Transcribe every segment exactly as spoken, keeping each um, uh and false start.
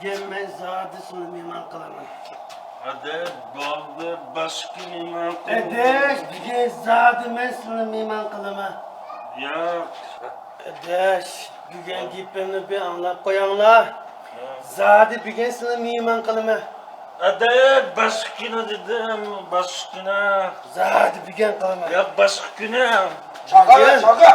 بۈگۈن مەن زادى سىلىنى مېھمان قىلىمەن. ئاداش، بولدى، باشقا كۈنى مېھمان قىلىمەن. ئاداش، بۈگۈن زادى مەن سىلىنى مېھمان قىلىمەن. ياق. ئاداش، بۈگۈن گېپىمنى بىر ئاڭلاپ قويۇڭلار. زادى بۈگۈن سىلىنى مېھمان قىلىمەن. ئاداش، باشقا كۈنى دېدىم، باشقا كۈنى. زادى بۈگۈن قىلىمەن. ياق، باشقا كۈنى. چاقا، بۈگۈن. چاقا.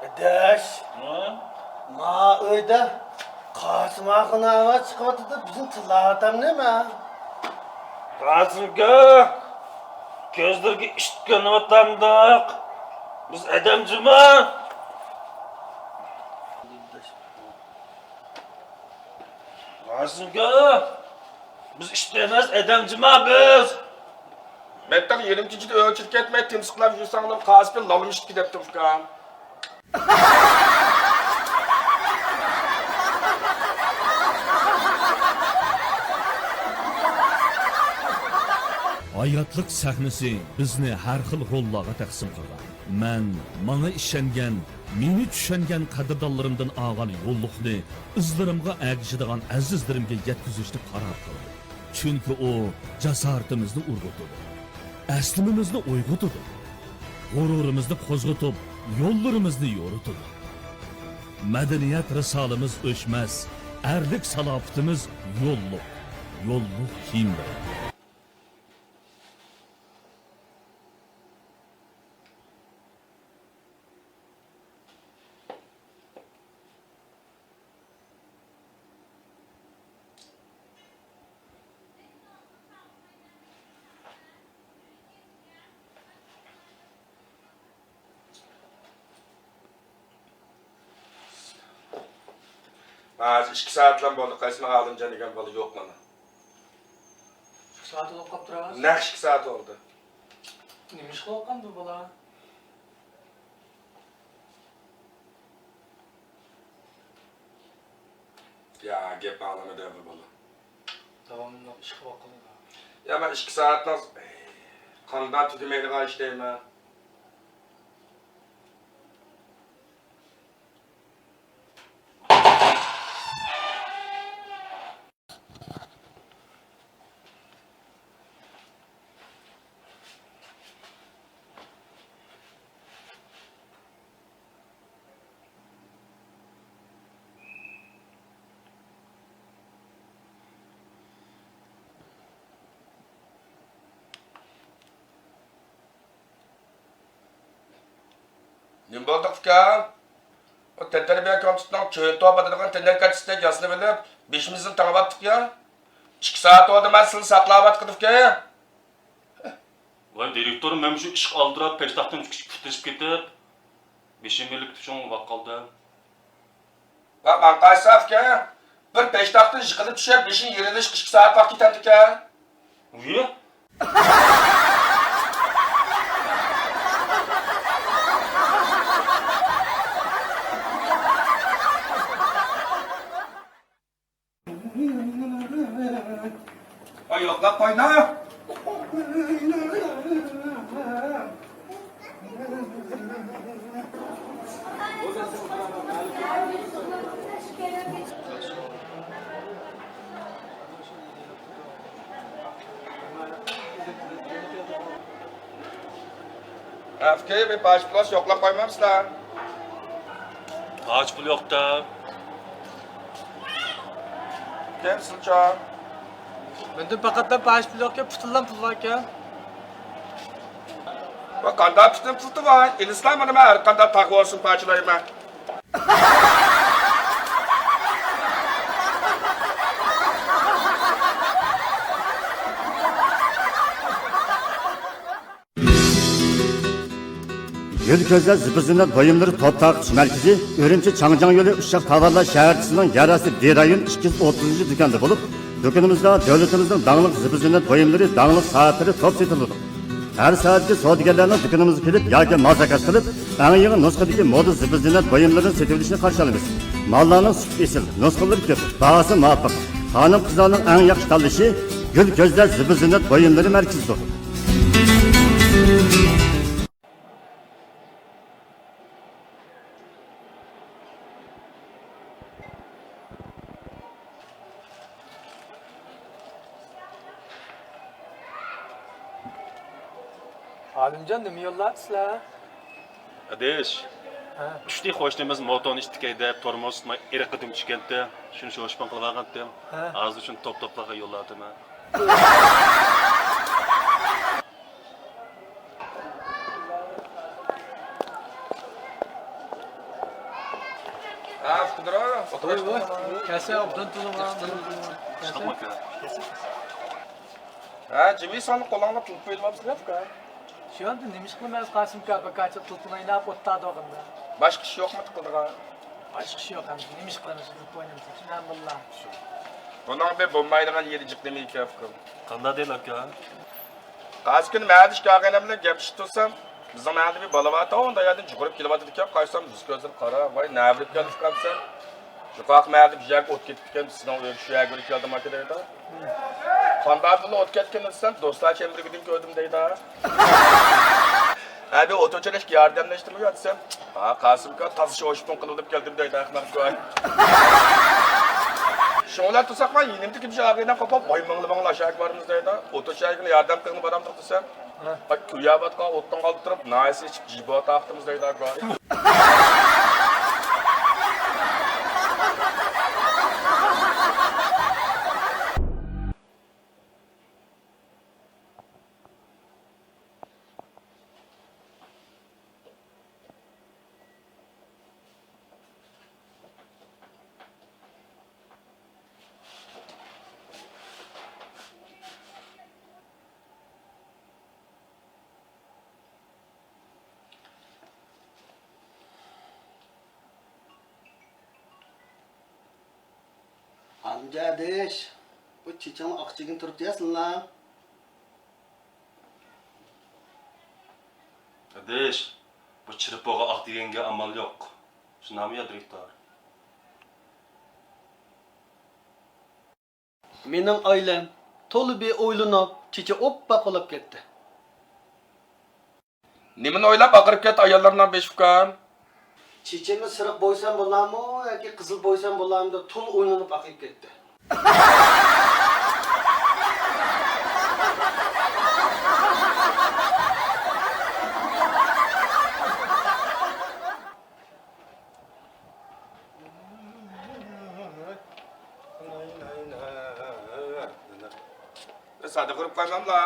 ئاداش، ھە؟ ما ئۆيدە قاسىم ئاخۇن ئاۋاز چىقىۋاتىدۇ، بىزنى تىللاۋاتامدۇ نېمە؟ قاسىمكا، كۆزلىرىگە ئىت كۆرۈنۈۋاتامدۇق؟ بىز ئادەم جۇما. قاسىمكا، بىز ئىت ئەمەس، ئادەم جۇما بىز. مەتتەق يېرىم كېچىدە ئۆچۈرۈپ كەتمەي، تىمسىقلاپ يۈرسەڭلار، قاسىپى لالمىشتىكى دەپتۇ ئۇكام. ھاياتلىق سەھنىسى بىزنى ھەر خىل روللارغا تەقسىم قىلغان. مەن ماڭا ئىشەنگەن، مېنى چۈشەنگەن قەدىردانلىرىمدىن ئالغان يوللۇقنى ئىزلىرىمغا ئەگىشىدىغان ئەزىزلىرىمگە يەتكۈزۈشنى قارار قىلدىم. چۈنكى ئۇ جاسارىتىمىزنى ئۇرغۇتىدۇ، ئەسلىمىمىزنى ئويغىتىدۇ، غۇرۇرىمىزنى قوزغىتىپ، يوللىرىمىزنى يورۇتىدۇ. مەدەنىيەت رىسالىمىز ئۆچمەس، ئەرلىك سالاپىتىمىز يوللۇق، يوللۇق كىيىملىرى. ھازىر ئىككى سائەتلەم بولدى، قايسىنى ئالىمجان دېگەن بالا يوق مانا. ئىككى سائەت بولۇپ قاپتۇ راست. نەق ئىككى سائەت بولدى. نېمە ئىش قىلىۋاتقان بۇ بالا؟ يا، گەپ ئاڭلىمىدى بۇ بالا. داۋاملىق ئىش قىلىۋاتقىلى. يا، مەن ئىككى سائەتنىڭ قانداق تۈگىمەيدىغان ئىش دەيمەن. نېمە بولدى ئۇكام؟ ئۇ تەنتەربىيە كومىتېتىنىڭ چۆنتە بولىدىغان تەنھەرىكەتچىسىدەك ياسىنىۋېلىپ، بېشىمىزنى تېڭىۋاتتۇق يا. ئىككى سائەت بولدى مەن سىلىنى ساقلاۋاتقىدىكى. ۋاي دىرېكتور، مەن مۇشۇ ئىشقا ئالدىراپ پەشتاقتىن چۈشۈپ پۇتلىشىپ كېتىپ، بېشىم ئېلىپ تۇشۇڭ ۋاقالدى. ۋاي ماڭقايسا ئۇكا، بىر پەشتاقتىن يىقىلىپ چۈشۈپ، بېشىنى يېرىلىشقا ئىككى سائەت ۋاقىت كېتەمدىكەن. ۋىي. ۋاي يوقلاپ قوينا. ئەفكى، بىر پارچە پۇل يوقلاپ قويمامسىلەر؟ پارچە پۇل يوق دەپ. كەمسىلچا. مەندىن پەقەتلا پارچە پۇل يوقكەن، پۇتۇللام پۇل باركەن. ۋە قانداق پۇتۇم پۇتى بار؟ ئېلىسىلا مانا مەن ھەر قانداق تاغ بولسۇن پارچىلايمەن. گۈل كۆزلەر زىبۇ زىننەت بۇيۇملىرى توپ تارقىتىش مەركىزى ئۈرۈمچى چاڭجياڭ يولى ئۇششاق تاۋارلار شەھەرچىسىنىڭ يەر ئاستى دېرايون ئىككى يۈز ئوتتۇزىنچى دۇكاندا بولۇپ، دۇكىنىمىزدا دۆلىتىمىزنىڭ داڭلىق زىبۇ زىننەت بۇيۇملىرى، داڭلىق سائەتلىرى توپ سېتىلىدۇ. ھەر ساھەدىكى سودىگەرلەرنىڭ دۇكىنىمىزغا كېلىپ ياكى مال زاكاز قىلىپ، ئەڭ يېڭى نۇسخىدىكى مودا زىبۇ زىننەت بۇيۇملىرىنى سېتىۋېلىشىنى قارشى ئالىمىز. ماللارنىڭ سۈپىتى ئېسىل، نۇسخىلىرى كۆپ، باھاسى مۇۋاپىق. خانىم-قىزلارنىڭ ئەڭ ياخشى تاللىشى گۈل كۆزلەر زىبۇ زىننەت بۇيۇملىرى مەركىزىدۇر. ئالىمجان، نېمە يوللاپسىلەر؟ ئاداش، ھە. چۈشتى قوشنىمىز موتورنى ئىتتىكەي دەپ، تورمۇز تۇتماي ئېرىققا دۈم چۈشكەنتى. شۇنى شوشپان قىلىۋالغانتىم. ھە. ھازىر شۇنى توپ-توپلارغا يوللاۋاتىمەن. ھە، ئۇكا. ۋاي، ۋاي. كەلسە، ئوبدان تونۇغان. ھە، جىمى سانى قولۇڭلار تۇتۇپ قويۇۋاپسىز، ئۇكا. شۇ ئەمدى نېمە ئىش قىلىمىز، قاسىم ئاكا، بىكارچىلىق توپىنى ئويناپ ئوتتادا ئوغۇندا. باشقا ئىش يوقمۇ قىلىدىغان؟ باشقا ئىش يوق ئەمدى، نېمە ئىش قىلىمىز، توپ ئوينىمىز ئۈچۈن ھەممىلا. بۇنىڭ بىر بولمايدىغان يېرى جىق نېمە ئىكەن، ئۇكام؟ قانداق دەيلى، ئاكا؟ قايسى كۈنى مەھەلدىكى ئاغىنەم بىلەن گەپلىشىپ تۇرسام، بىزنىڭ مەھەللىدە بىر بالا بار، تاۋاندا يەردىن جۇغۇرۇپ كېلىۋاتىدىكەن، قارىسام، يۈز كۆزلىرى قارا، ۋاي، نەۋرىپ كەلدى ئۇكام سەن. يۇقىرىقى مەھەللىدە بىر يەرگە ئوت كېتىپتىكەن، سېنىڭ ئۆيۈڭ شۇ يەرگە كېلىپ كەلدىمۇ ئاكا دەيدۇ. قانداق بىللە ئوت كەتكىنىنى دېسەم، دوستلار چېمبىرىكىدىن كۆردۈم دەيدۇ. ھە، بىر ئوت ئۆچۈرۈشكە ياردەملەشتىمۇ يا دېسەم، ھا، قاسىم ئاكا، تازا شوشپۇن قىلىۋېلىپ كەلدىم دەيدۇ، ئەخمەق گۇي. شۇڭلار تۇرساقلا، يېنىمدا كىم شۇ ئاغىنەم قوپۇپ، ۋاي مىڭلى مىڭلى ئاشاكى بارمىز دەيدۇ. ئوت ئۆچۈرۈشكە ياردەم قىلغىلى بارامدۇق دېسەم، ھە. ئاي، كۆيۈۋاتقان ئوتتىن قالدۇرۇپ، ناھىيەسى ئىچىپ جىبا تارتىمىز دەيدۇ، گۇي. ئالىمجان ئاداش، بۇ چېچىڭنى ئاق چىگىن تۇرۇپ دېيەسىلەر. ئاداش، بۇ چىرىپ بولغان ئاق دېگەنگە ئامال يوق. شۇنداقمۇ يا، دىرېكتور؟ مېنىڭ ئائىلەم تولا بىر ئويلىنىپ، چېچى ئوپپا قولاپ كەتتى. نېمىنى ئويلاپ ئاقىرىپ كەتتى ئاياللارنىڭ بېشى ئۇكام؟ چېچىمىز سېرىق بويىسام بولامۇ ياكى قىزىل بويىسام بولامۇ دەپ تولا ئويلىنىپ ئاقىرىپ كەتتى. سادىق ئۇرۇپ قويماملا.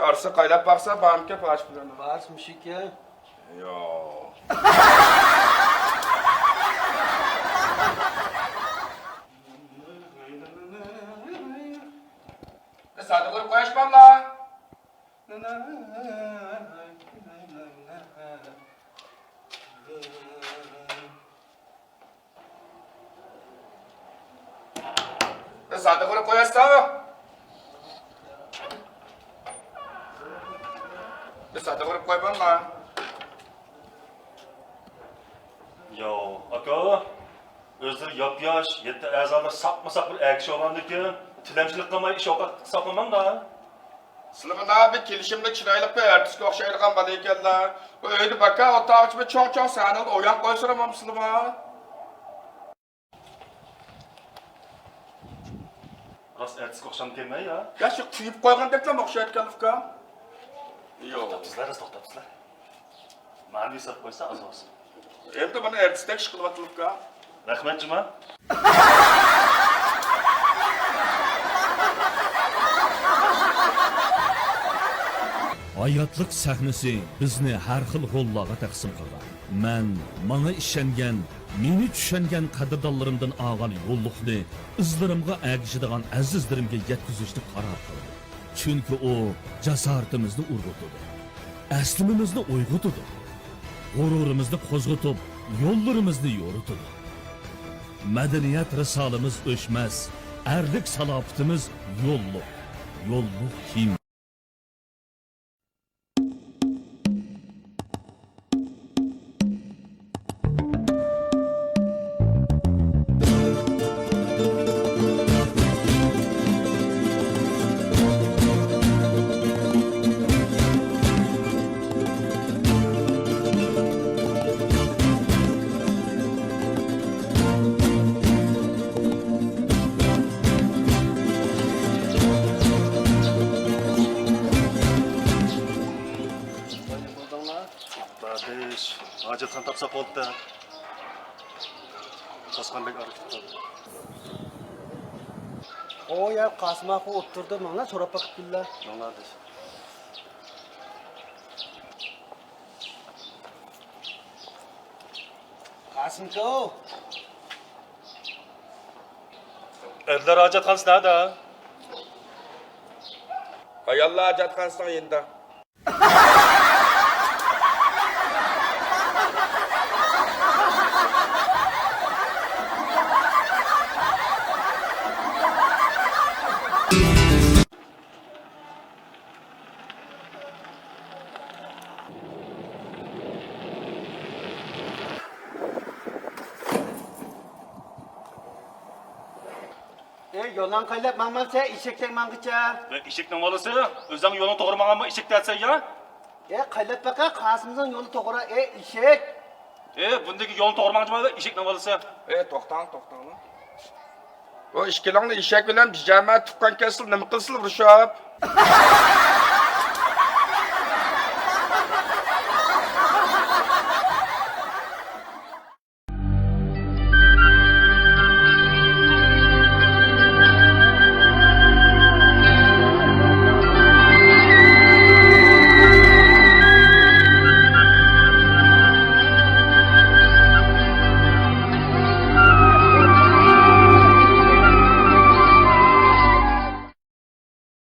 ئارىسى قايلاپ باقسا، بارمىكەن پاش بىلەن؟ بارسا مۇشۇكەن. ياق. سادىق ئۇرۇپ قويۇش بارلا. بىر سادىق ئۇرۇپ قويۇۋەتسەڭ. بىر سادىق ئۇرۇپ قويماملا. ياۋ، ئاكا، ئۆزلىرى ياپياش، يەتتە ئەزالىرى ساقمۇ ساق بىر ئەر كىشى بولغاندىكىن، تىلەمچىلىك قىلماي ئىش ئوقەتلىك ساقلىماڭدا. سىلىمۇ بىر كېلىشىملىك چىرايلىق بىر ئارتىسكا ئوخشايدىغان بالا ئىكەنلا. بۇ ئۆيدە باكا ئولتۇرغۇچە بىر چوڭ-چوڭ سەھنىلەردە ئويۇن قويسىلا بولمىسىلىمۇ؟ راست ئارتىسكا ئوخشامدىكەنمەن يا؟ يا شۇ قويۇپ قويغاندەكلا ئوخشايدىكەن ئۇكام. يوق. توختاپسىزلەر، راست توختاپسىزلەر. مانا بىر ساپ قويسا ئاز بولسۇن. ئەمدى مانا ئارتىستەك ئىش قىلىۋاتىمىزكا. رەھمەت جۇما. ھاياتلىق سەھنىسى بىزنى ھەر خىل روللارغا تەقسىم قىلغان. مەن ماڭا ئىشەنگەن، مېنى چۈشەنگەن قەدىردانلىرىمدىن ئالغان يوللۇقنى ئىزلىرىمغا ئەگىشىدىغان ئەزىزلىرىمگە يەتكۈزۈشنى قارار قىلدىم. چۈنكى ئۇ جاسارىتىمىزنى ئۇرغۇتىدۇ، ئەسلىمىمىزنى ئويغىتىدۇ، غۇرۇرىمىزنى قوزغىتىپ، يوللىرىمىزنى يورۇتىدۇ. مەدەنىيەت رىسالىمىز ئۆچمەس، ئەرلىك سالاپىتىمىز يوللۇق، يوللۇق كىيىم. قارداش، ھاجەتخانا تاپساق بولدى. قاسقان بەك ئارىغا كېتىپ قالدى. ئو يا، قاسىم ئاخۇ ئولتۇردى، ماڭلا سوراپ باقىپ كېلىلا. ماڭلا، قارداش. قاسىمكا. ئەرلەر ھاجەتخانىسى نەدە؟ ئاياللار ھاجەتخانىسىنىڭ يېنىدا. ئەي، يولۇڭ قايلاپ ماڭمامسەن، ئېشەكتەك ماڭغىچە. ۋە ئېشەكنىڭ بالىسى، ئۆزۈڭ يولۇڭ توغرا ماڭالماي ئېشەك دەرسەن يا؟ ئەي، قايلاپ باقە، قاسىمنىڭ يولى توغرا، ئەي، ئېشەك. ئەي، بۇندىكى يولنى توغرا ماڭجىما، ئېشەكنىڭ بالىسى. ئەي، توختاڭ، توختاڭلار. ئۇ ئىككىلىڭلار ئېشەك بىلەن بىجامە تۇغقان كەلسىلا نېمە قىلسىلا ئۇرۇشۇپ؟